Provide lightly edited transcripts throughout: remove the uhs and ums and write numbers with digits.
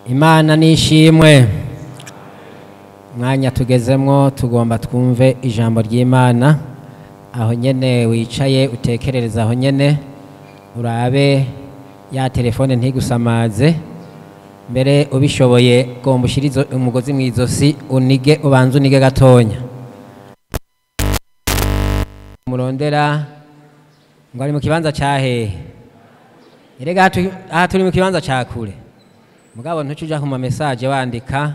Imana nishimwe. Mwanya tugezemwo tugomba twumve ijambo ry'Imana. Aho nyene wicaye utekerereza, aho nyene urabe ya telefone ntigusamaze. Mbere ubishoboye gomba ushirizo umugozi mwizosi unige, ubanze unige gatonya. Murondera ngo ari mu kibanza ca hehe? Erega aha turi mu kibanza ca kure. Mugabo ntucuja ku ma message wandika,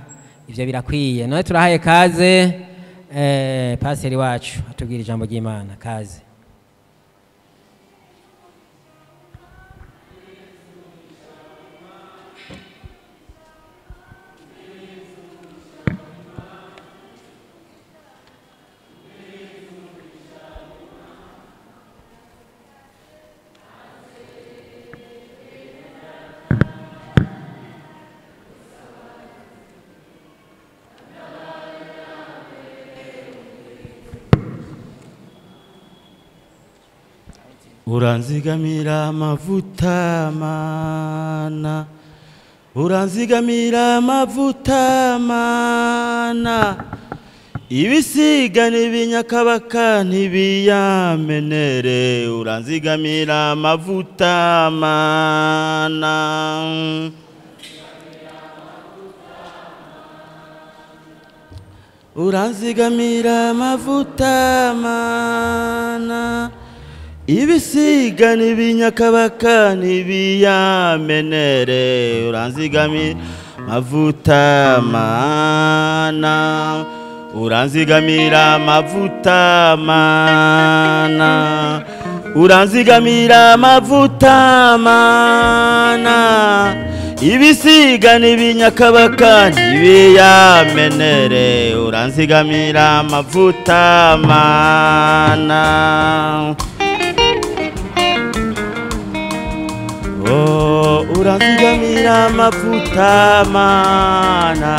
ivyo birakwiye. None turahaye kaze paseri wacu atubwira ijambo ry'Imana. Kaze. Uranzigamira amavuta mana, uranzigamira amavuta mana, ibisiga n'ibinyakabaka ntibiyamenere, uranzigamira amavuta mana. Uranzigamira amavuta mana, ibisiga n'ibinyakabaka ntibiyamenere, uranzigamira amavuta mana, uranzigamira amavuta mana, uranzigamira amavuta mana, ibisiga n'ibinyakabaka ntibiyamenere, uranzigamira amavuta mana. Oh, uranzigamira amavuta mana,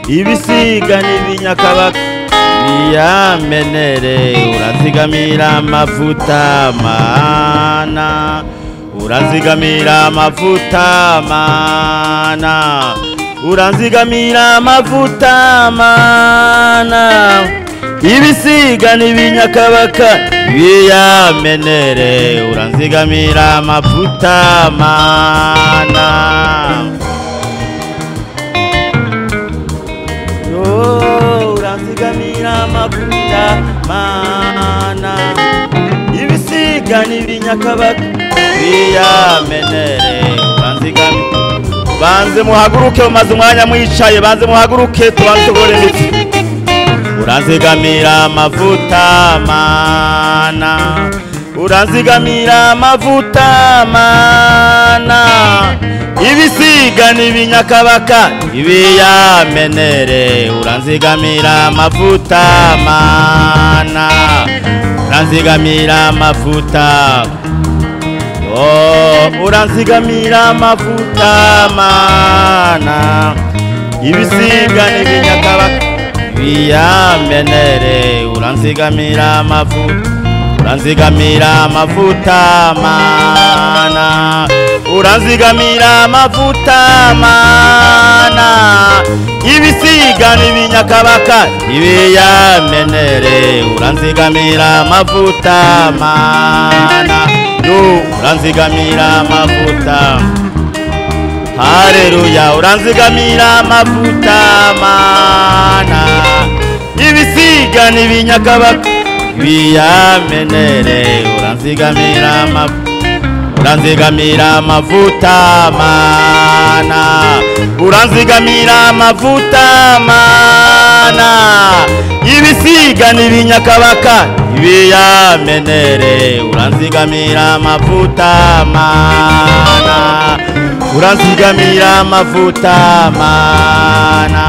ibisiga n'ibinyakabaka ntibiyamenere, uranzigamira amavuta mana, uranzigamira amavuta mana, uranzigamira amavuta mana, ibisiga n'ibinyakabaka ntibiyamenere, uranzigamira amavuta mana. Oh, uranzigamira amavuta mana, ibisiga n'ibinyakabaka ntibiyamenere, uranzigamira. Banze muhaguruke, mumaze umwanya mwicaye, banze muhaguruke tubanze tugore imitsi. Uranzigamira amavuta mana, uranzigamira amavuta mana, ibisiga n'ibinyakabaka ntibiyamenere, uranzigamira amavuta mana, uranzigamira amavuta. Oh, uranzigamira amavuta mana, ibisiga n'ibinyakabaka ntibiyamenere, uranzigamira amavuta, uranzigamira amavuta mana, uranzigamira amavuta mana, ibisiga n'ibinyakabaka ntibiyamenere, uranzigamira amavuta mana, uranzigamira amavuta. Haleluya, uranzigamira amavuta mana, ibisiga n'ibinyakabaka ntibiyamenere, uranzigamira amavuta, uranzigamira amavuta mana, uranzigamira amavuta mana, ibisiga n'ibinyakabaka ntibiyamenere, uranzigamira amavuta mana, uranzigamira amavuta mana,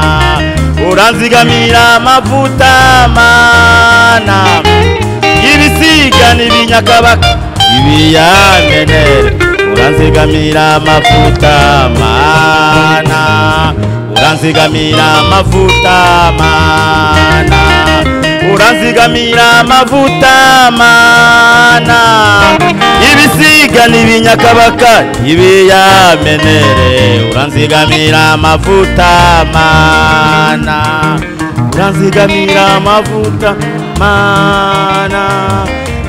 uranzigamira amavuta mana, ibisiga n'ibinyakabaka ntibiyamenere, uranzigamira amavuta mana, uranzigamira amavuta mana, uranzigamira amavuta mana, ibisiga Ibisiga n'ibinyakabaka ibiyamenere, uranzigamira amavuta mana, uranzigamira amavuta mana,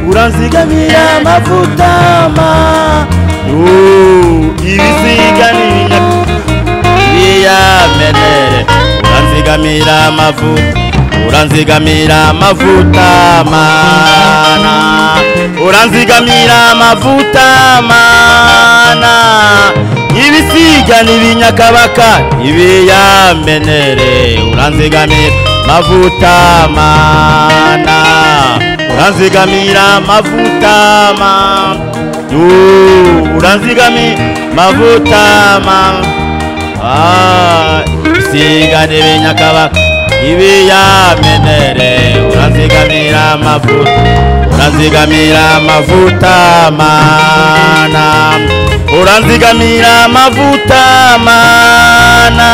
uranzigamira amavuta mana. Ibisiga n'ibinyakabaka ibiyamenere, uranzigamira amavuta, uranzigamira amavuta mana, uranzigamira amavuta mana. Ibisiga n'ibinyakabaka ibiyamenere, uranzigamira amavuta mana, uranzigamira amavuta mana, uranzigamira amavuta mana. Ibisiga n'ibinyakabaka ibiyamenere, uranzigamira amavuta, uranzigamira amavuta mana, uranzigamira amavuta mana.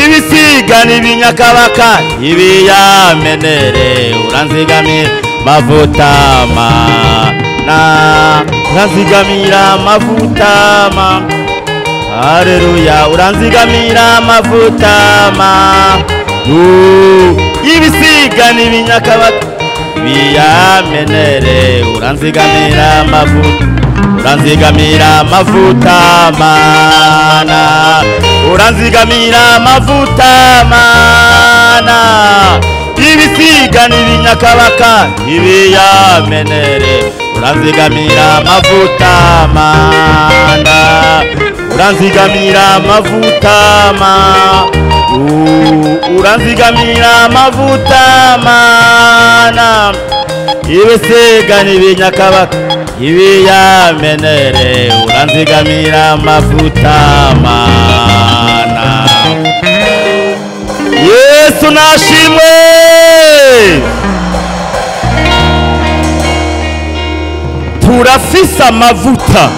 Ibisiga n'ibinyakabaka ibiyamenere, uranzigamira amavuta mana, uranzigamira amavuta mana. Haleluya, uranzigamira amavuta mana. Ibisiga n'ibinyakabaka ibiyamenere, uranzigamira amavuta, uranzigamira amavuta mana, uranzigamira amavuta mana. Ibisiga n'ibinyakabaka ibiyamenere, uranzigamira amavuta mana, uranzigamira amavuta mana, uranzigamira amavuta mana. Ibisiga n'ibinyakabaka ibiyamenere, uranzigamira amavuta mana. Yesu nashimwe. Turafise amavuta,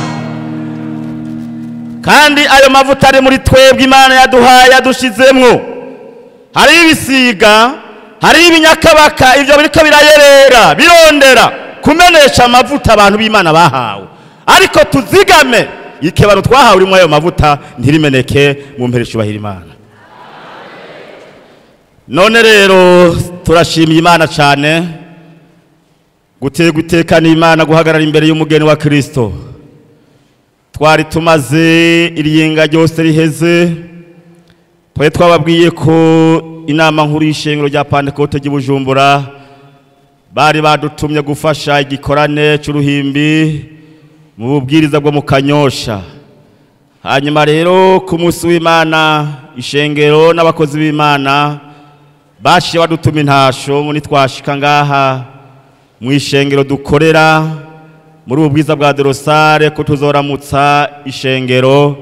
kandi ayo mavuta ari muri twebwe Imana yaduhaye, yadushizemwo. Hari ibisiga, hari ibinyakabaka, ivyo biriko birayerera birondera kumenesha amavuta abantu b'Imana bahawe. Ariko tuzigame ikebano twahawe urimo ayo mavuta ntirimeneke, mu mpere icubahiro Imana. None rero turashimiye Imana cyane gutega iteka n'Imana guhagarara imbere y'umugeni wa Kristo. Twari tumaze iriyinga ryose riheze, twari twababwiye ko inama nkuru y'ishengero rya Pantekote ry'i Bujumbura bari badutumye gufasha igikorane cy'uruhimbi mu bubwiriza bwo mu Kanyosha. Hanyuma rero ku munsi w'Imana ishengero n'abakozi b'Imana bashiye badutuma intasho, muri twashika ngaha mu ishengero dukorera muri ubwiza bwa Dorosare ko tuzoramutsa ishengero.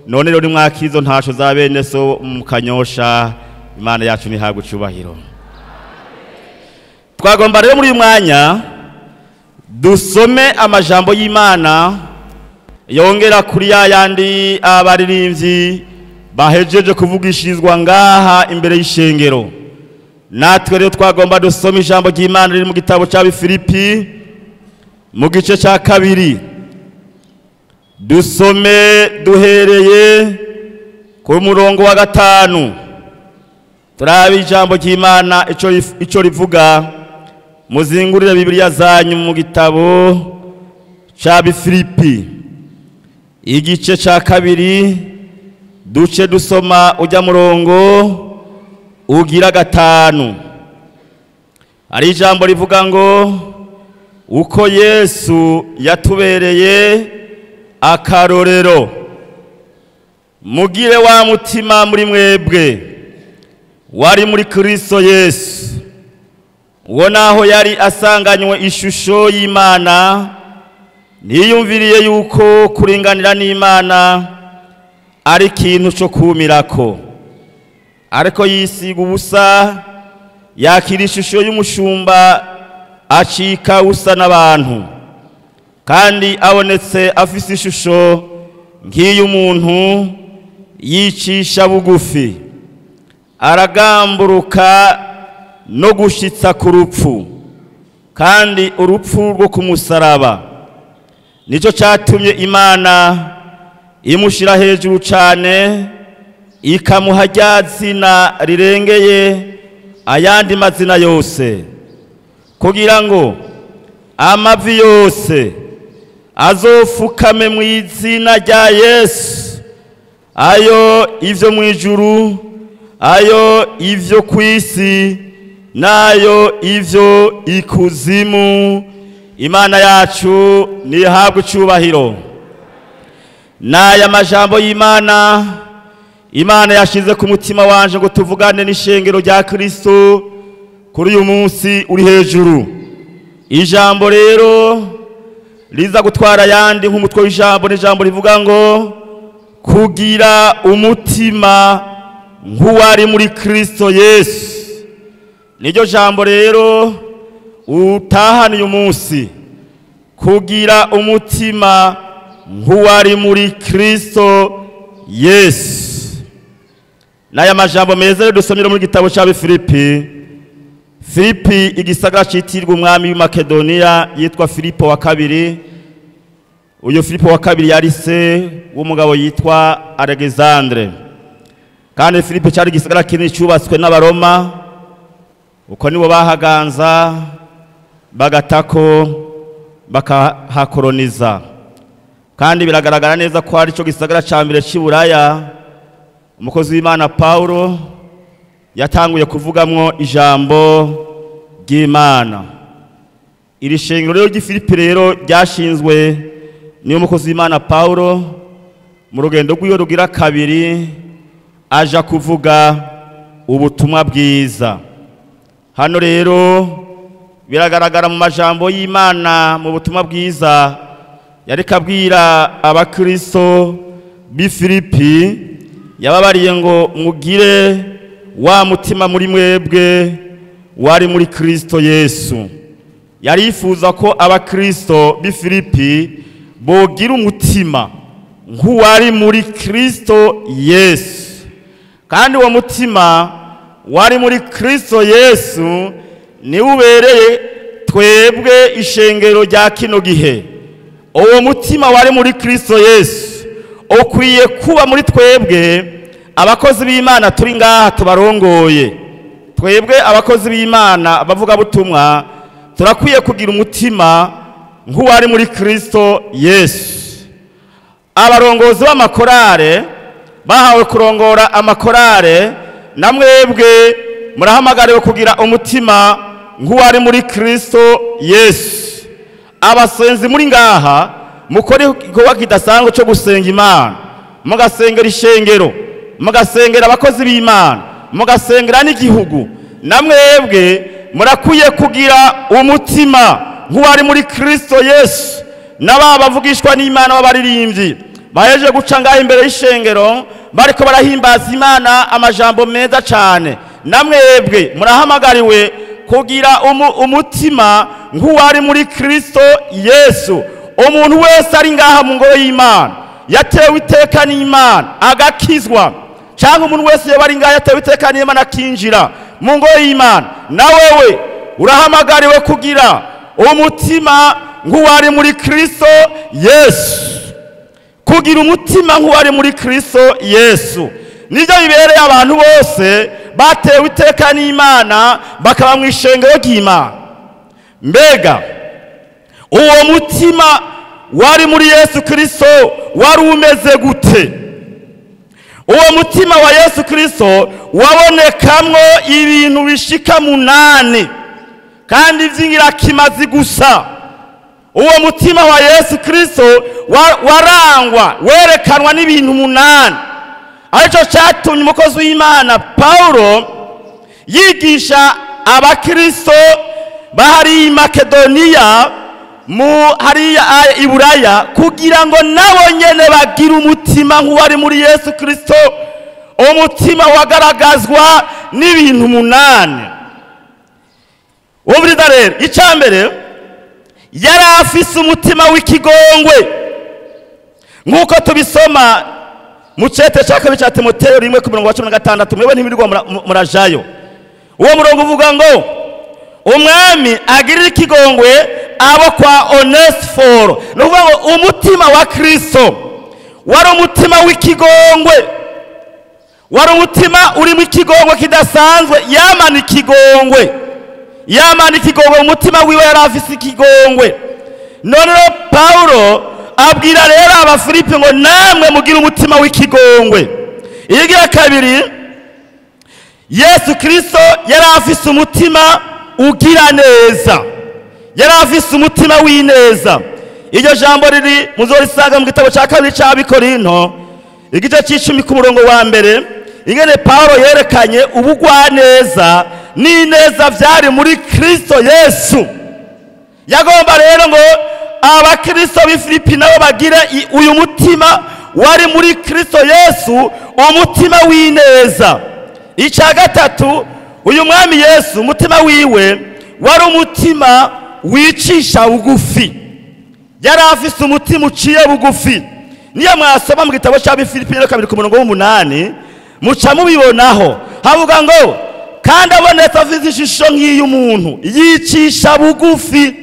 None rero nimwakizo ntasho za bene so mu Kanyosha, Imana yacu nihabwe icubahiro. Twagomba rero muri uyu mwanya dusome amajambo y'Imana yongera kuri ya yandi abaririmbyi bahejeje kuvugishirizwa ngaha imbere y'ishengero. Natwe rero twagomba dusome ijambo ry'Imana riri mu gitabo cy'Abifilipi mu gice cya 2, dusome duhereye ku murongo wa 5. Turabe ijambo ry'Imana ico rivuga. Muzingurire Bibiliya zanyu mu gitabo cy'Abifilipi igice cya 2, duce dusoma ujya murongo ugira 5. Ari ijambo rivuga ngo uko Yesu yatubereye akarorero, mugire wa mutima muri mwebwe wari muri Kristo Yesu, uwo naho yari asanganywe ishusho y'Imana, ntiyumviriye yuko kuringanira n'Imana ari ikintu cyo kumirako, ariko yisiga ubusa, yakira ishusho y'umushumba, acika usa n'abantu, kandi abonetse afise ishusho nk'iy'umuntu, yicisha bugufi, aragamburuka no gushitsa ku rupfu, kandi urupfu rwo ku musaraba. Nicyo cyatumye Imana imushyira hejuru cyane, ikamuha rya zina rirengeye ayandi mazina yose, kugira ngo amavi yose azofukame mu izina rya Yesu, ayo ivyo mu ijuru, ayo ivyo ku isi, nayo ivyo ikuzimu. Imana yacu nihabwe icyubahiro. N'aya majambo y'Imana, Imana yashize ku mutima wanje ngo tuvugane n'ishengero rya Kristo kuri uyu munsi uri hejuru. Ijambo rero riza gutwara yandi nk'umutwe w'ijambo, n'ijambo rivuga ngo kugira umutima nk'uwari muri Kristo Yesu. Niryo jambo rero utahana uyu munsi, kugira umutima nk'uwari muri Kristo Yesu. N'aya majambo meza rero dusomera muri gitabo cya Filipi. Filipi, igisagara citirwa umwami w'i Makedoniya yitwa Filipo wa kabiri. Uyu Filipo wa kabiri yari se w'umugabo yitwa Alexandre. Kandi Filipo cyari igisagara kinini cyubatswe n'Abaroma, uko nibo bahaganza bagatako bakahakoloniza. Kandi biragaragara neza ko ari cyo gisagara ca mbere c'i Buraya umukozi w'Imana Paulo yatanguye kuvugamwo ijambo ry'Imana. Iri shengero rero ry'i Filipi rero ryashinzwe niyo mukozi w'Imana Paulo mu rugendo rw'iyo rugira kabiri aja kuvuga ubutumwa bwiza. Hano rero biragaragara mu majambo y'Imana mu butumwa bwiza yariko abwira abakristo b'i Filipi, yababariye ngo mugire wa mutima muri mwebwe wari muri Kristo Yesu. Yarifuza ko abakristo b'i Filipi bogira umutima nk'uwari muri Kristo Yesu. Kandi uwo mutima wari muri Kristo Yesu niwo ubereye twebwe ishengero rya kino gihe. Uwo mutima wari muri Kristo Yesu ukwiye kuba muri twebwe abakozi b'Imana turi ngaha tubarongoye. Twebwe abakozi b'Imana bavuga butumwa turakwiye kugira umutima nk'uwari muri Kristo Yesu. Abarongozi b'amakorale bahawe kurongora amakorale, na mwebwe murahamagariwe kugira umutima nk'uwari muri Kristo Yesu. Abasenzi muri ngaha mukore igikorwa kidasanzwe cyo gusenga Imana, mugasengera ishengero, mugasengera abakozi b'Imana, mugasengera n'igihugu. Na mwebwe murakwiye kugira umutima nk'uwari muri Kristo Yesu. N'aba bavugishwa n'Imana b'abaririmbyi baheje guca ngaho imbere y'ishengero bariko barahimbaza Imana amajambo meza cyane, na mwebwe murahamagariwe kugira umutima nk'uwari muri Kristo Yesu. Umuntu wese ari ngaha mu ngoro y'Imana yatewe iteka n'Imana agakizwa, cyangwa umuntu wese yaba ari ngaha yatewe iteka n'Imana akinjira mu ngoro y'Imana, na wewe urahamagariwe kugira umutima nk'uwari muri Kristo Yesu. Kugira umutima nk'uwari muri Kristo Yesu nibyo bibereye abantu bose batewe iteka n'Imana bakaba mu ishengero ry'Imana. Mbega uwo mutima wari muri Yesu Kristo wari umeze gute? Uwo mutima wa Yesu Kristo wabonekamwo ibintu bishika 8 kandi vy'ingirakimazi gusa. Uwo mutima wa Yesu Kristo warangwa werekanwa n'ibintu 8, aricyo cyatumye umukozi w'Imana Paulo yigisha abakristo bahari Makedoniya mu hariya i Buraya kugira ngo nabo nyene bagire umutima nk'uwari muri Yesu Kristo. Umutima wagaragazwa n'ibintu 8. Umviriza rero, icya mbere yari afise umutima w'ikigongwe, nk'uko tubisoma mu cete cya kabiri cya Timoteyo 1:16. Mwebwe ntibirirwa murajayo. Uwo murongo uvuga ngo umwami agirira ikigongwe abo kwa Onesiforo. Ni ukuvuga ngo Umutima wa Kristo wari umutima w'ikigongwe, wari umutima urimo ikigongwe kidasanzwe. Yamana ikigongwe, yamana ikigongwe, umutima wiwe yari afise ikigongwe. None rero Paulo abwira rero Abafilipi ngo namwe mugire umutima w'ikigongwe. Iyigira kabiri, Yesu Kristo yari afise umutima ugira neza, yari afise umutima w'ineza. Iryo jambo riri muzorisanga mu gitabo cya kabiri cy'Abikorinto, igice c'icumi ku murongo wa mbere, ingene Paulo yerekanye ubugwaneza n'ineza vyari muri Kristo Yesu. Yagomba rero ngo Abakristo b'i Filipi nabo bagire uyu mutima wari muri Kristo Yesu, umutima w'ineza. Icya gatatu, uyu mwami Yesu umutima wiwe wari umutima wicisha bugufi, yari afise umutima uciye bugufi. Niyo mwasoma mu gitabo cy'Abifilipi 2 ku murongo w'8 muca mubibonaho, havuga ngo kandi abonetse afise ishusho nk'iy'umuntu yicisha bugufi.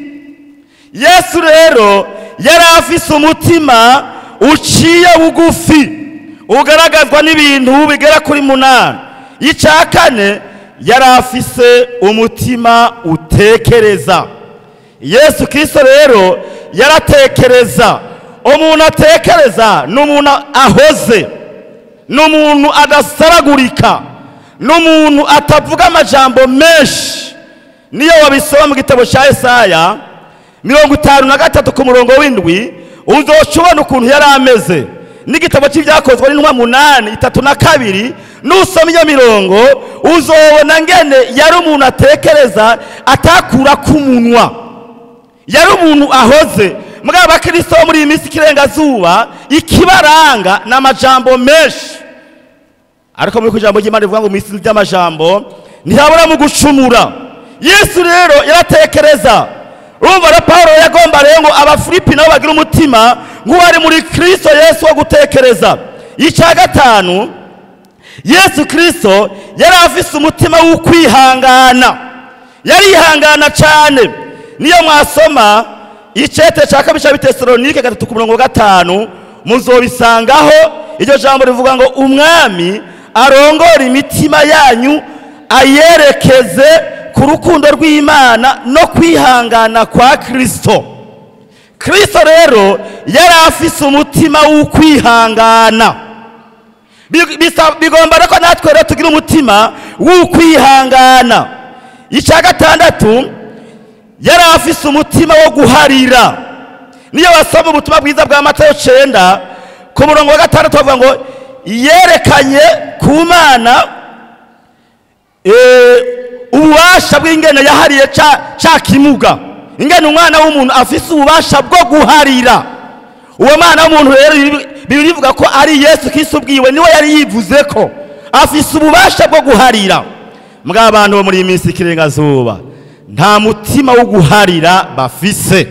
Yesu rero yari afise umutima uciye bugufi ugaragazwa n'ibintu bigera kuri 8. Icya kane, yari afise umutima utekereza. Yesu Kristo rero yaratekereza. Umuntu atekereza ni umuntu ahoze, ni umuntu adasaragurika, ni umuntu atavuga amajambo menshi. Niyo wabisoma mu gitabo cya Yesaya 53 ku murongo w'7 uzoca ubona ukuntu yari ameze. N'igitabo cy'Ibyakozwe n'Intumwa 8:32 nusoma iyo mirongo uzobona ngene yari umuntu atekereza, atakura ku munwa, yari umuntu ahoze. Mugabo Abakristo bo muri iyi minsi ikirengazuba ikibaranga ni amajambo menshi, ariko muri ijambo ry'Imana rivuga ngo mu isi ry'amajambo ntihabura mu gucumura. Yesu rero yaratekereza. Urumva rero Paulo yagomba rero ngo Abafilipi nabo bagira umutima nk'uwari muri Kristo Yesu wo gutekereza. Icya gatanu, Yesu Kristo yari afise umutima w'ukwihangana, yarihangana cyane. Niyo mwasoma icete cya kabiri cy'Abitesalonike 3 ku murongo wa 5 muzobisangaho. Iryo jambo rivuga ngo umwami arongora imitima yanyu ayerekeze ku rukundo rw'Imana no kwihangana kwa Kristo. Kristo rero yari afise umutima w'ukwihangana. Bigomba ko natwe rero tugira umutima w'ukwihangana. Icya gatandatu, yari afise umutima wo guharira. Niyo wasoma ubutumwa bwiza bwa Matayo 9 ku murongo wa 6 bavuga ngo yerekanye ku Mana ububasha bw'ingene yahariye ca kimuga, ingene umwana w'umuntu afise ububasha bwo guharira. Uwo mwana w'umuntu rero Bibiliya ivuga ko ari Yesu Kristo ubwiwe, niwe yari yivuze ko afise ububasha bwo guharira. Mbwa abantu bo muri iyi minsi ikirengazuba nta mutima wo guharira bafise.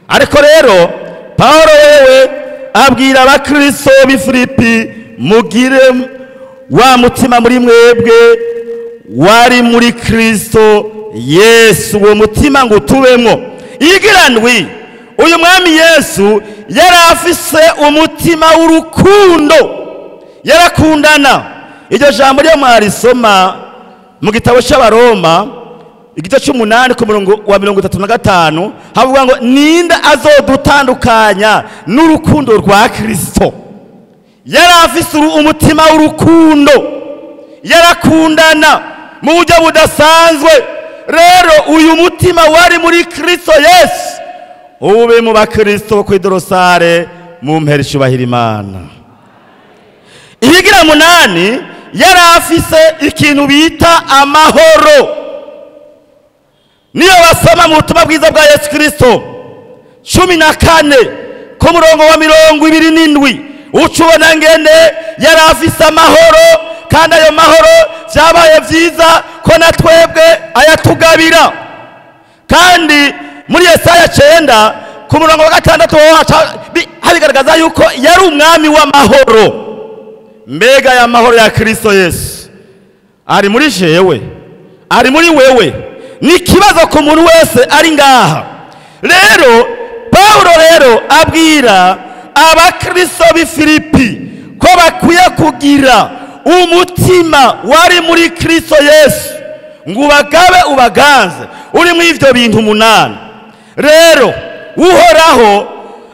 Ariko rero Paulo wewe abwira Abakristo b'i Filipi, mugire wa mutima muri mwebwe wari muri Kristo Yesu, uwo mutima ngo utubemwo. Igira ndwi, uyu mwami Yesu yari afise umutima w'urukundo, yarakundana. Iryo jambo ryo mwarisoma mu gitabo cy'Abaroma igice c'8 ku murongo wa 35, havuga ngo ninde azodutandukanya n'urukundo rwa Kristo. Yari afise umutima w'urukundo, yarakundana mu buryo budasanzwe. Rero uyu mutima wari muri Kristo Yesu ube mu Bakristo bo kw'idorosare mu mpera ishubahira Imana. Ihigira 8, yari afise ikintu bita amahoro. Niyo basoma mu butumwa bwiza bwa Yesu Kristo 14 ku murongo wa 27 uca ubona ngene yari afise amahoro, kandi ayo mahoro vyabaye vyiza ko na twebwe ayatugabira. Kandi muri Yesaya 9 ku murongo wa 6 habigaragaza yuko yari umwami w'amahoro. Mbega ya mahoro ya Kristo Yesu ari muri jewe, ari muri wewe, ni ikibazo ku muntu wese ari ngaha. Rero Pawulo rero abwira abakristo b'i Filipi ko bakwiye kugira umutima wari muri Kristo Yesu, ngo ubagabe ubaganze uri mu ivyo bintu 8. Rero Uhoraho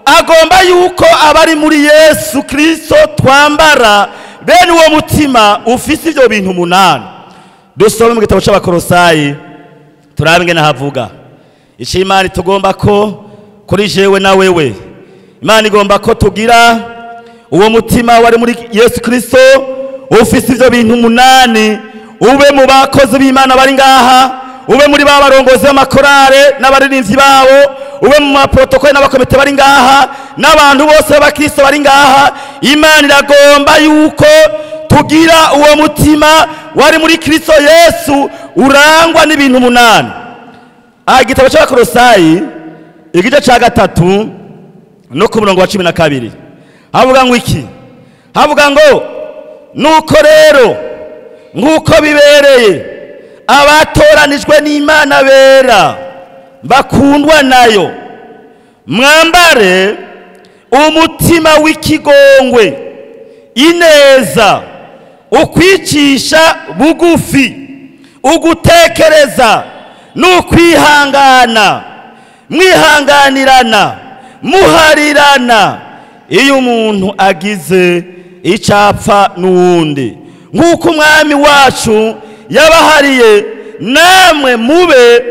agomba yuko abari muri Yesu Kristo twambara bene uwo mutima ufise ivyo bintu 8. Dusome mu gitabo c'Abakolosayi turabe ingene havuga. Ico Imana tugomba ko kuri jewe na wewe, Imana igomba ko tugira uwo mutima wari muri Yesu Kristo ufise ivyo bintu 8. Ube mu bakozi b'Imana bari ngaha, ube muri ba barongozi b'amakorale n'abaririmbyi babo, ube mu maprotokole n'abakomite bari ngaha, n'abantu bose b'abakristo bari ngaha. Imana iragomba yuko tugira uwo mutima wari muri Kristo Yesu urangwa n'ibintu 8. Igitabo c'Abakolosayi igice ca 3 no ku murongo wa 12 havuga ngo iki? Havuga ngo nuko rero nk'uko bibereye abatoranijwe n'Imana bera bakundwa nayo, mwambare umutima w'ikigongwe, ineza, ukwicisha bugufi, ugutekereza n'ukwihangana, mwihanganirana, muharirana iyo umuntu agize icapfa n'uwundi, nk'uko Umwami wacu yabahariye namwe mube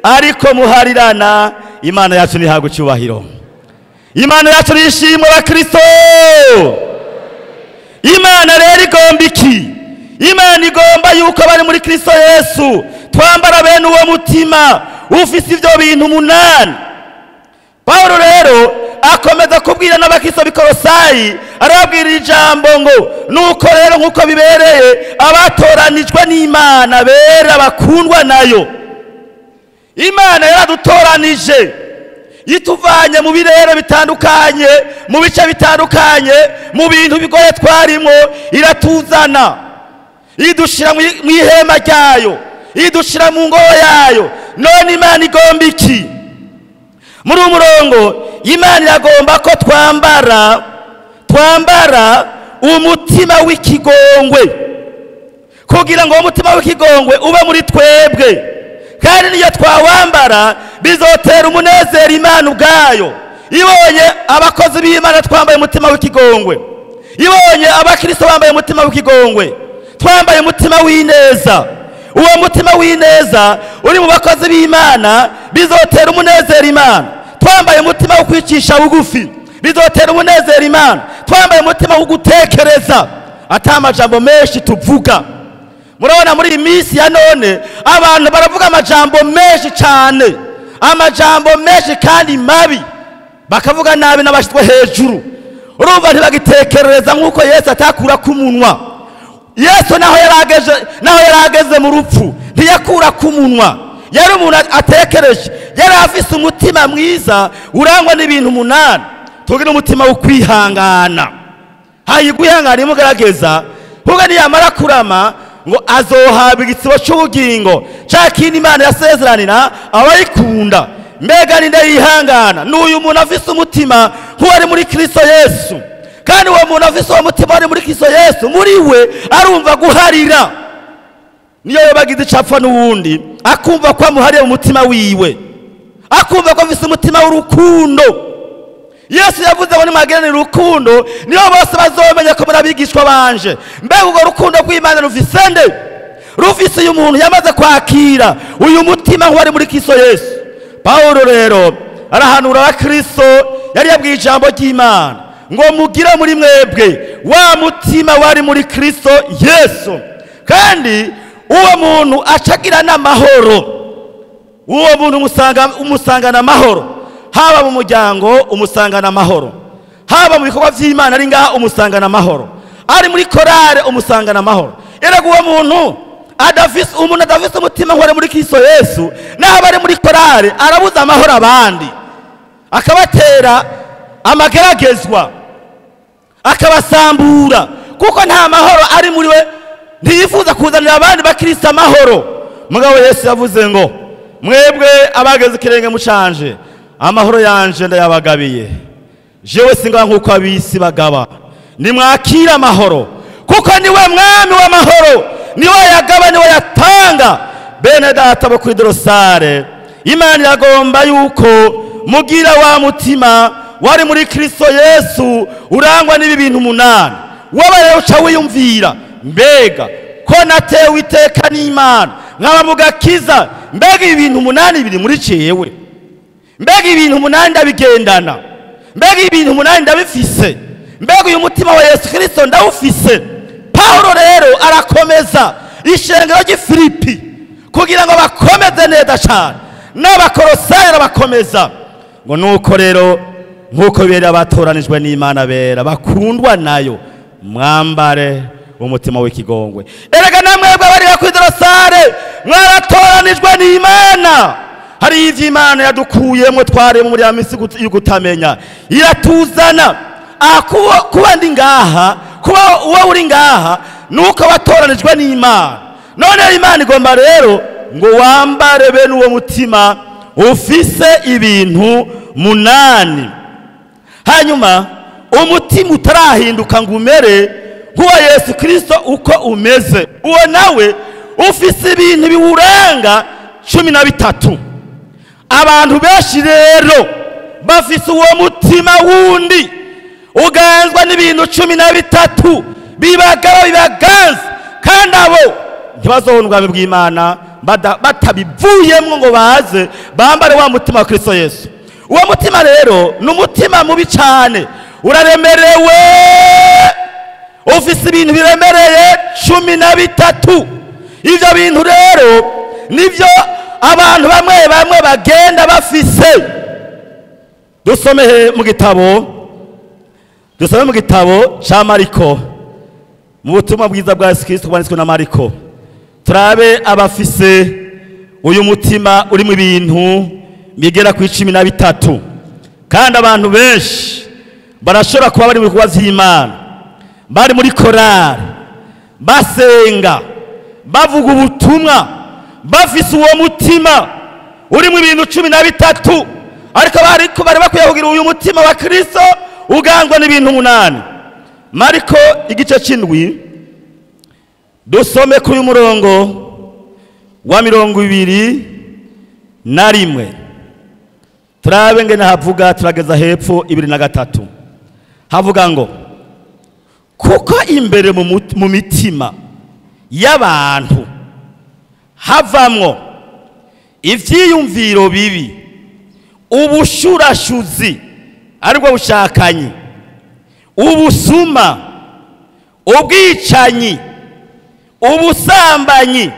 ariko muharirana. Imana yacu nihabwe icyubahiro, Imana yacu nishimwe Bakristo. Imana rero igomba iki? Imana igomba yuko bari muri Kristo Yesu twambara bene uwo mutima ufise ivyo bintu 8. Pawulo rero akomeza kubwira n'abakristo b'i Kolosayi, arababwira ijambo ngo nuko rero nk'uko bibereye abatoranijwe n'Imana bera bakundwa nayo. Imana yaradutoranije ituvanye mu birere bitandukanye, mu bice bitandukanye, mu bintu bigoye twarimo, iratuzana idushira mu ihema ryayo, idushira mu ngoro yayo. None Imana igomba iki? Muri umurongo Imana iragomba ko twambara umutima w'ikigongwe, kugira ngo umutima w'ikigongwe ube muri twebwe, kandi niyo twawambara bizotera umunezero Imana ubwayo. Ibonye abakozi b'Imana twambaye umutima w'ikigongwe, ibonye abakristo bambaye umutima w'ikigongwe, twambaye umutima w'ineza. Uwo mutima w'ineza uri mu bakozi b'Imana bizotera umunezero Imana. Twambaye umutima wo kwicisha bugufi bizotera umunezero Imana. Twambaye umutima wo gutekereza ata amajambo menshi tuvuga. Murabona muri iyi minsi ya none abantu baravuga amajambo menshi cyane, amajambo menshi kandi mabi, bakavuga nabi n'abashitwe hejuru. Urumva ntibagitekerereza nk'uko Yesu atakura ku munwa. Yesu naho yarageze mu rupfu ntiyakura ku munwa, yari umuntu atekereje, yari afise umutima mwiza urangwa n'ibintu 8. Tugira umutima wo kwihangana. Hayi kwihangana imugarageza kuko niyamara kurama ngo azohabwa igitsibo cy'ubugingo ca kindi Imana yasezeranira abayikunda. Mbega ninde yihangana? N'uyu muntu afise umutima nk'uwari muri Kristo Yesu. Kandi uwo muntu afise uwo mutima wari muri Kristo Yesu, muri we arumva guharira. Niyo yobagize icapfa n'uwundi akumva ko amuhariye mu mutima wiwe, akumva ko afise umutima w'urukundo. Yesu yavuze ngo nimwagiranire urukundo niyo bose bazomenya ko muri abigishwa banje. Mbega urwo rukundo rw'Imana rufise nde? Rufise uyu muntu yamaze kwakira uyu mutima wari muri Kristo Yesu. Pawulo rero arahanura abakristo, yari yabwiye ijambo ry'Imana ngo mugire muri mwebwe wa mutima wari muri Kristo Yesu. Kandi uwo muntu acagira n'amahoro, uwo muntu umusangana amahoro, haba mu muryango umusangana amahoro, haba mu bikorwa by'Imana ari ngaha umusangana amahoro, ari muri korale umusangana amahoro. Erega uwo muntu adafise, umuntu adafise umutima wari muri Kristo Yesu, naho ari muri korale arabuza amahoro abandi, akabatera amageragezwa, akabasambura, kuko nta mahoro ari muri we. Ntiyifuza kuzanira abandi bakristo amahoro. Mugabo Yesu yavuze ngo mwebwe abageze ikirenge mucanje, Amahoro yanje ndayabagabiye, jewe singaba nk'uko ab'isi bagaba. Nimwakire amahoro, kuko niwe mwami w'amahoro, niwe yagaba, niwe yatanga. Bene data bo kuri Dorosare, Imana iragomba yuko mugira wa mutima wari muri Kristo Yesu, urangwa n'ibi bintu 8. Wowe rero uca wiyumvira, mbega ko natewe iteka n'Imana nkaba mu gakiza, mbega ibi bintu 8 biri muri jewe, mbega ibintu 8 ndabigendana, mbega ibintu 8 ndabifise, mbega uyu mutima wa Yesu Kristo ndawufise. Paulo rero arakomeza ishengero ry'i Filipi kugira ngo bakomeze neza cyane, n'Abakolosayi arabakomeza ngo nuko rero nk'uko bera batoranijwe n'Imana bera bakundwa nayo, mwambare umutima w'ikigongwe. Erega namwebwe abari kuri Dorosare mwaratoranijwe n'Imana. Hari ivyo Imana yadukuyemo twari muri ya misi y'ukutamenya, iratuzana. Kuba ndi ngaha, kuba uwo uri ngaha, nuko watoranijwe n'Imana. None Imana igomba rero ngo wambare bene uwo mutima ufise ibintu 8. Hanyuma umutima utarahinduka ngo umere nk'uwa Yesu Kristo uko umeze, uwo nawe ufise ibintu biwuranga 13. Abantu benshi rero bafise uwo mutima wundi uganzwa n'ibintu 13 bibagaba bibaganza, kandi abo ntibazobona ubwami bw'Imana batabivuyemwo ngo baze bambare wa mutima wa Kristo Yesu. Uwo mutima rero ni umutima mubi cyane, uraremerewe, ufise ibintu biremereye 13. Ivyo bintu rero nivyo abantu bamwe bamwe bagenda bafise. Dusome mu gitabo, dusome mu gitabo ca Mariko, mu butumwa bwiza bwa Yesu Kristo bwanditswe na Mariko. Turabe abafise uyu mutima uri mu bintu bigera ku 13. Kandi abantu benshi barashobora kuba bari mu bikorwa vy'Imana, bari muri korali, basenga, bavuga ubutumwa, bafise uwo mutima uri mu bintu 13, ariko bari bakwiye kugira uyu mutima wa Kristo ugangwa n'ibintu 8. Mariko igice c'7, dusome kuri umurongo wa 21. Turabe ngene havuga, turageza hepfo 23. Havuga ngo kuko imbere mu mitima y'abantu havamwo ivyiyumviro bibi, ubushurashuzi aribwo bushakanyi, ubusuma, ubwicanyi, ubusambanyi,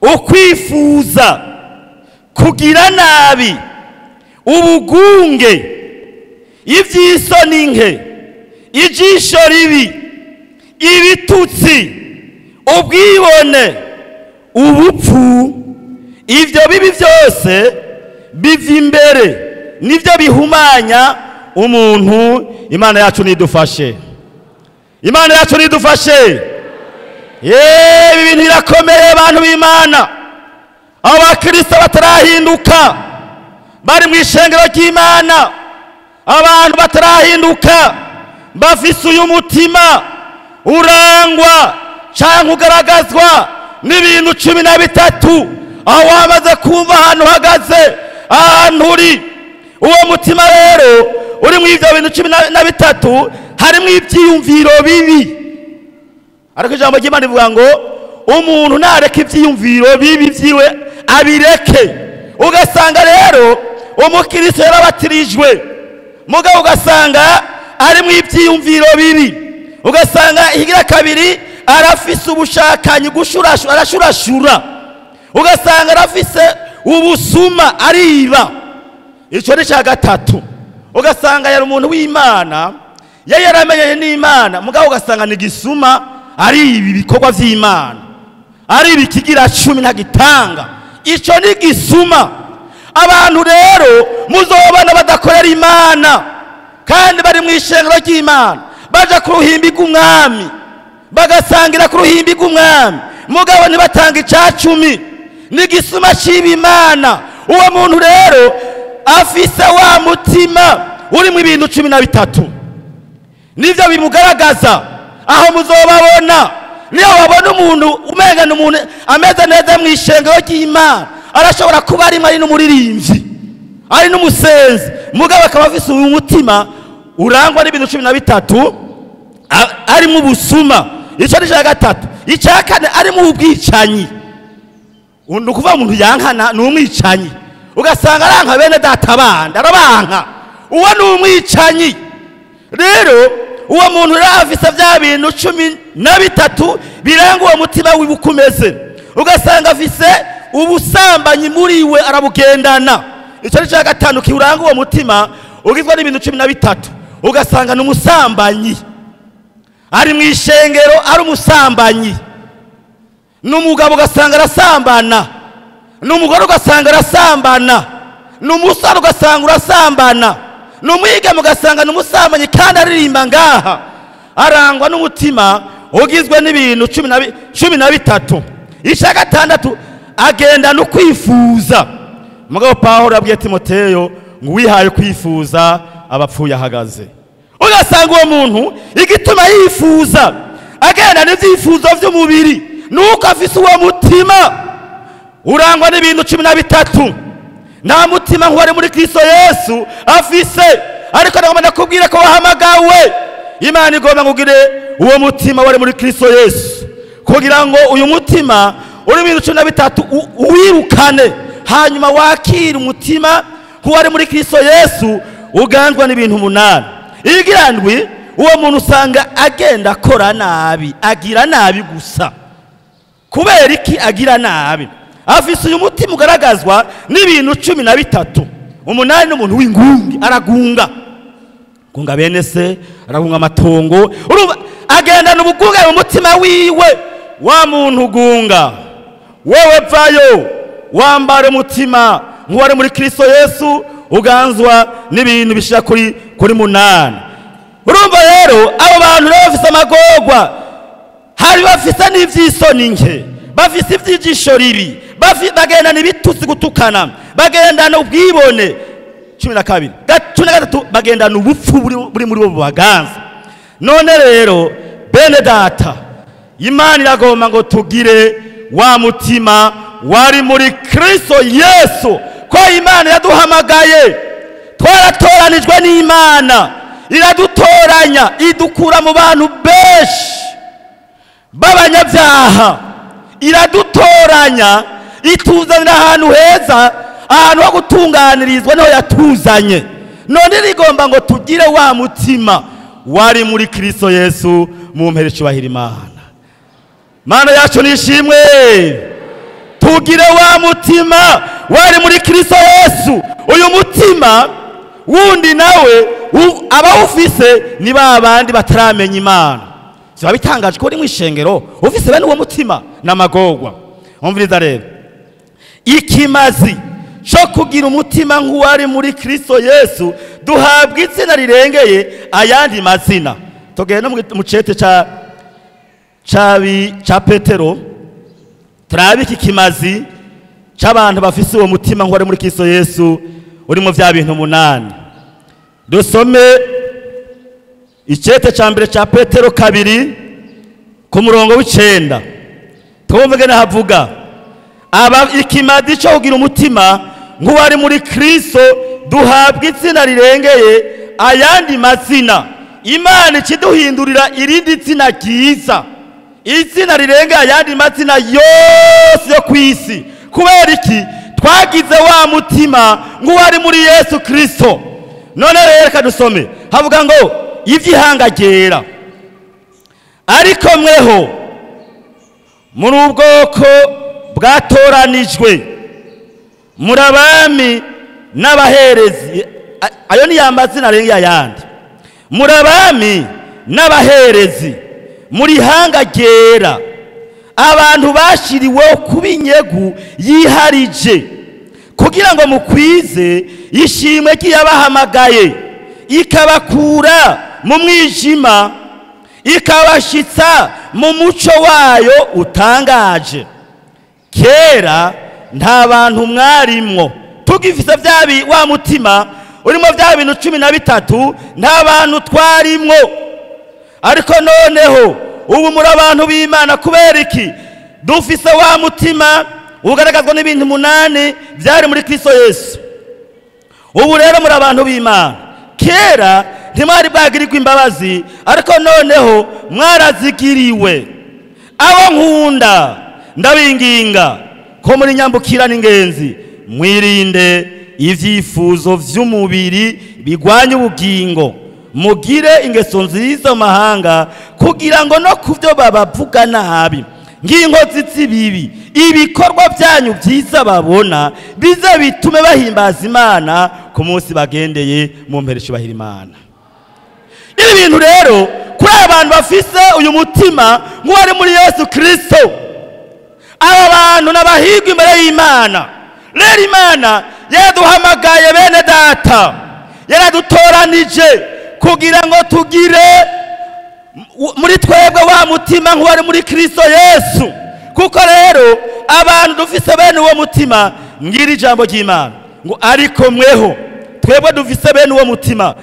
ukwifuza kugira nabi, ubugunge, ivy'isoni nke, ijisho ribi, ibitutsi, ubwibone, ubupfu. Ivyo bibi vyose biva imbere, nivyo bihumanya umuntu. Imana yacu nidufashe, Imana yacu nidufashe. Ibi bintu birakomeye abantu b'Imana. Abakristo batarahinduka bari mu ishengero ry'Imana, abantu batarahinduka bafise uyu mutima urangwa cyangwa ugaragazwa n'ibintu 13. Aho wamaze kumva ahantu uhagaze, ahantu uri, uwo mutima rero uri mu ivyo bintu 13 harimo ivyiyumviro bibi. Ariko ijambo ry'Imana rivuga ngo umuntu nareka ivyiyumviro bibi vyiwe abireke. Ugasanga rero umukristo yarabatirijwe, mugabo ugasanga ari mu ivyiyumviro bibi, ugasanga ihigira kabiri arafise ubushakanyi, gushurashura, arashurashura, ugasanga arafise ubusuma, ariba. Ico ni ca gatatu. Ugasanga yari umuntu w'Imana, yari yaramenyanye n'Imana, mugabo ugasanga ni gisuma, ari ibi bikorwa vy'Imana, ari ibikigira 10 ntagitanga. Ico ni gisuma. Abantu rero muzobana badakorera Imana kandi bari mu ishengero ry'Imana, baja ku ruhimbi rw'umwami, bagasangira ku ruhimbi rw'umwami, mugabo ntibatanga ica 10, ni gisuma c'ibimana. Uwo muntu rero afise wa mutima urimo ibintu 13, nivyo bimugaragaza. Aho muzobabona, niyo wabona umuntu umenga n'umuntu ameze neza mu ishengero ry'Imana, arashobora kuba arimo ari n'umuririmbyi, ari n'umusenzi, mugabo akaba afise uyu mutima urangwa n'ibintu 13, arimo ubusuma. Icyo ni icya gatatu. Icya kane, arimo ubwicanyi. Ni ukuvuga umuntu yankana ni umwicanyi, ugasanga aranka bene data bandi, arabanka, uwo ni umwicanyi. Rero uwo muntu rero afise bya bintu 13 biranga uwo mutima wiwe uko umeze, ugasanga afise ubusambanyi muri we, arabugendana. Icyo ni icya gatanu kiwuranga uwo mutima ugizwe n'ibintu 13, ugasanga ni umusambanyi, ari mu ishengero ari umusambanyi. N'umugabo ugasanga arasambana, n'umugore ugasanga arasambana, n'umusore ugasanga urasambana, n'umwigeme ugasanga ni umusambanyi kandi aririmba ngaha. Arangwa n'umutima ugizwe n'ibintu 13. Icya gatandatu, agendana ukwifuza. Mugabo Pawulo yabwiye Timoteyo ngo uwihaye kwifuza abapfuye ahagaze. Ugasanga uwo muntu igituma yifuza, agendana ibyifuzo by'umubiri, nuko afise uwo mutima urangwa n'ibintu 13. Nta mutima nk'uwari muri Kristo Yesu afise. Ariko ndagomba ndakubwira ko wahamagawe, Imana igomba ngo ugire uwo mutima wari muri Kristo Yesu, kugira ngo uyu mutima uri mu bintu 13 uwirukane, hanyuma wakire umutima nk'uwari muri Kristo Yesu uganzwa n'ibintu 8. Igira ndwi, uwo muntu usanga agenda akora nabi, agira nabi gusa. Kubera iki agira nabi? Afise uyu mutima ugaragazwa n'ibintu 13. 8 n'umuntu w'ingungi, aragunga gunga bene se, aragunga amatongo, urumva agendana ubugunga mu mutima wiwe. Wa muntu ugunga, wewe vayo wambare umutima nk'uwari muri Kristo Yesu uganzwa n'ibintu bishira kuri 8. Urumva rero abo bantu rero bafise amagorwa, hari bafise n'ivyisoni nke, bafise ivyijisho ribi, bagendana ibitutsi gutukana, bagendana ubwibone. 12. 13, bagendana ubupfu buri muri bo bubaganza. None rero bene data, Imana iragomba ngo tugire wa mutima wari muri Kristo Yesu, ko Imana yaduhamagaye, twaratoranijwe n'Imana, iradutoranya, idukura mu bantu benshi b'abanyabyaha, iradutoranya, ituzanira ahantu heza, ahantu ho gutunganirizwa, niho yatuzanye. None rigomba ngo tugire wa mutima wari muri Kristo Yesu. Mumpere icubahiro Imana. Mana yacu nishimwe. Tugire wa mutima wari muri Kristo Yesu. Uyu mutima wundi nawe abawufise ni babandi bataramenya Imana. Biba bitangaje ko uri mu ishengero ufise bene uwo mutima n'amagorwa. Umviriza rero, ikimazi cyo kugira umutima nk'uwari muri Kristo Yesu, duhabwa izina rirengeye ayandi mazina. Tugende mu cete ca Petero, turabe iki kimazi c'abantu bafise uwo mutima nk'uwari muri Kristo Yesu urimo vya bintu 8. Dusome icete ca mbere ca Petero 2 ku murongo w'9, twumve nahavuga aba ikimazi cyo kugira umutima nk'uwari muri Kristo, duhabwa izina rirengeye ayandi mazina. Imana ikiduhindurira irindi zina ryiza, izina rirengeye ayandi mazina yose yo kwisi. Kubera iki? Twagize wa mutima nk'uwari muri Yesu Kristo. None rero reka dusome, havuga ngo ivy'ihanga ryera, ariko mweho muri ubwoko bwatoranijwe, muri abami n'abaherezi. Ayo ni ya mazina arengeye ayandi. Muri abami n'abaherezi, muri ihanga ryera, abantu bashiriweho kuba inyegu yiharije, kugira ngo mukwize ishimwe ry'Iyabahamagaye, ikabakura mu mwijima ikabashitsa mu muco wayo utangaje. Kera nta bantu mwarimwo, Tugifise byabi wa mutima urimo bya bintu 13, nta bantu twarimwo. Ariko noneho ubu muri abantu b'Imana. Kubera iki? Dufise wa mutima ugaragazwa n'ibintu 8 byari muri Kristo Yesu. Ubu rero muri abantu b'Imana. Kera ntimwari bwagirirwa imbabazi, ariko noneho mwarazigiriwe. Abo nkunda ndabinginga ko muri nyambukira n'ingenzi, mwirinde ivyifuzo vy'umubiri bigwanya ubugingo, mugire ingeso nziza mu mahanga, kugira ngo no kuvyo babavuga nabi nk'inkozi z'ibibi, ibikorwa byanyu byiza babona bize bitume bahimbaza Imana ku munsi bagendeye mu mperesho bahira Imana. Ibi bintu rero kuri abantu bafise uyu mutima nk'uwari muri Yesu Kristo, aba bantu n'abahigwa imbere y'Imana. Rero Imana yaduhamagaye bene data, yaradutoranije kugira ngo tugire muri twebwe wa mutima nk'uwari muri Kristo Yesu. Kuko rero abantu dufise bene uwo mutima, ngira ijambo ry'Imana ngo ariko mweho twebwe dufise bene uwo mutima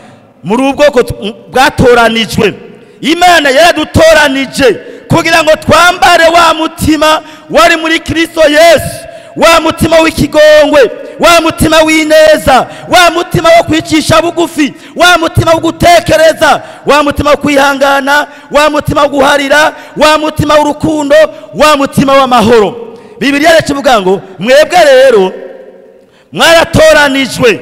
muri ubwoko bwatoranijwe. Imana yaradutoranije kugira ngo twambare wa mutima wari muri Kristo Yesu, wa mutima w'ikigongwe, wa mutima w'ineza, wa mutima wo kwicisha bugufi, wa mutima wo gutekereza, wa mutima wo kwihangana, wa mutima wo guharira, wa mutima w'urukundo, wa mutima w'amahoro. Bibiliya ivuga ngo mwebwe rero mwaratoranijwe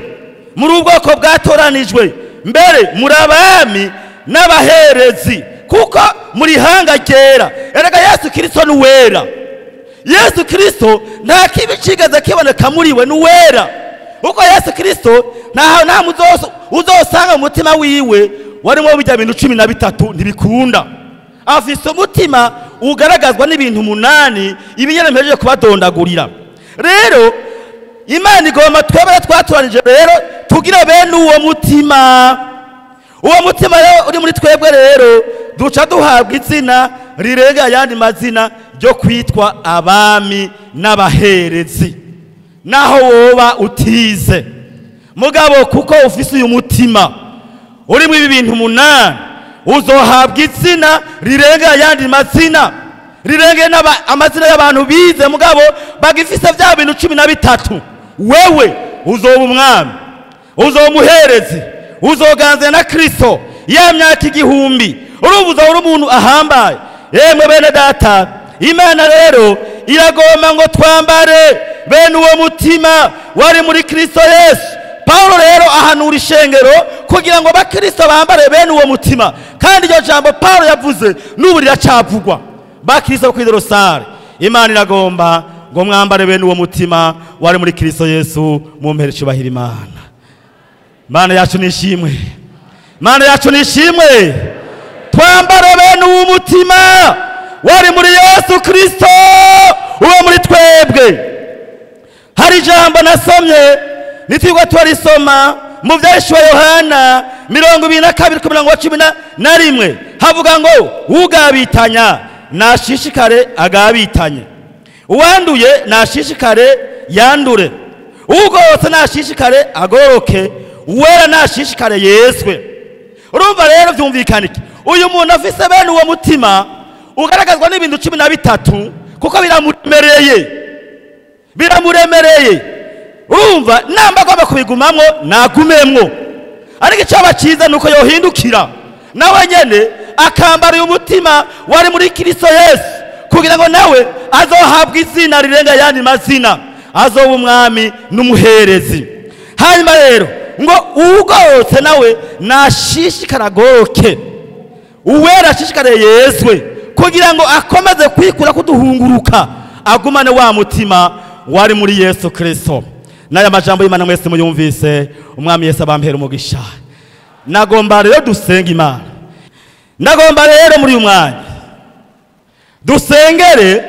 muri ubwoko bwatoranijwe, mbere muri abami n'abaherezi, kuko muri hanga ryera. Erega Yesu Kristo ni uwera. Yesu Kristo nta kibi kigeze kiboneka muri we, ni uwera. Kuko Yesu Kristo nta uzosanga umutima wiwe warimo bijya bintu 13, ntibikunda. Afise umutima ugaragazwa n'ibintu 8 ibinyene mpejeje kubadondagurira. Rero Imana igomba twebwe twatoranije rero tugira bene uwo mutima. Uwo mutima rero uri muri twebwe rero duca duhabwa izina rirenga ayandi mazina ryo kwitwa abami n'abaherezi. Naho woba utize, mugabo kuko ufise uyu mutima urimo ibi bintu 8, uzohabwa izina rirenga ayandi mazina, rirenge amazina y'abantu bize mugabo bagifise bya bintu 13. Wewe uzoba umwami, uzoba umuherezi, uzoganze na Kristo ya myaka 1000. Urumva uzaba umuntu ahambaye. Yemwe bene data, Imana rero iragomba ngo twambare bene uwo mutima wari muri Kristo Yesu. Paulo rero ahanura ishengero kugira ngo abakristo bambare bene uwo mutima. Kandi iryo jambo Paulo yavuze n'ubu riracavugwa. Bakristo kuri Dorosare, Imana iragomba ngo mwambare bene uwo mutima wari muri Kristo Yesu, mu mperesho bahira Imana. Imana yacu nishimwe, Imana yacu nishimwe. Twambare bene uwo mutima wari muri Yesu Kristo uwo muri twebwe. Hari ijambo nasomye nitwigwa twarisoma mu Vyahishwa Yohana 22:11, havuga ngo ugabitanya nashishikare agabitanye, uwanduye nashishikare yandure, ugorotse nashishikare agoroke, uwera nashishikare yeswe. Urumva rero vyumvikana iki? Uyu muntu afise bene uwo mutima ugaragazwa n'ibintu 13, kuko biramuremereye, biramuremereye. Urumva namba agomba kubigumamwo nagumemwo, ariko icyo cyiza nuko yohindukira nawe nyene akambara uyu mutima wari muri Kristo Yesu, kugira ngo nawe azohabwa izina rirenga ayandi mazina, azoba umwami n'umuherezi. Hanyuma rero ngo ugorotse nawe nashishikara agoroke, uwera ashishikare yezwe, kugira ngo akomeze kwikura kuduhunguruka, agumane wa mutima wari muri Yesu Kristo. N'aya majambo y'Imana mwese muyumvise, umwami Yesu abampera umugisha. Nagomba rero dusenga Imana. Nagomba rero muri uyu mwanya dusengere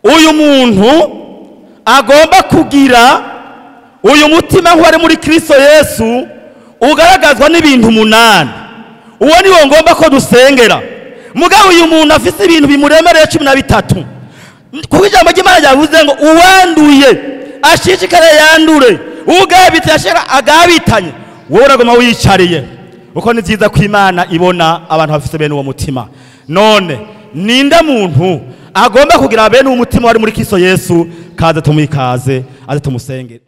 uyu muntu agomba kugira uyu mutima nk'uwari muri Kristo Yesu ugaragazwa n'ibintu 8. Uwo niwo ngomba ko dusengera. Mugabo uyu muntu afise ibintu bimuremereye 13, kuko ijambo ry'Imana ryavuze ngo uwanduye Ashishikare yandure. Ugabitse ashira agabitanye. Wowe uragoma wiyicariye. Uko ni byiza ko Imana ibona abantu bafite bene uwo mutima. None ninde muntu agomba kugira bene uwo mutima wari muri Kristo Yesu? Kaze tumwikaze, aze tumusenge.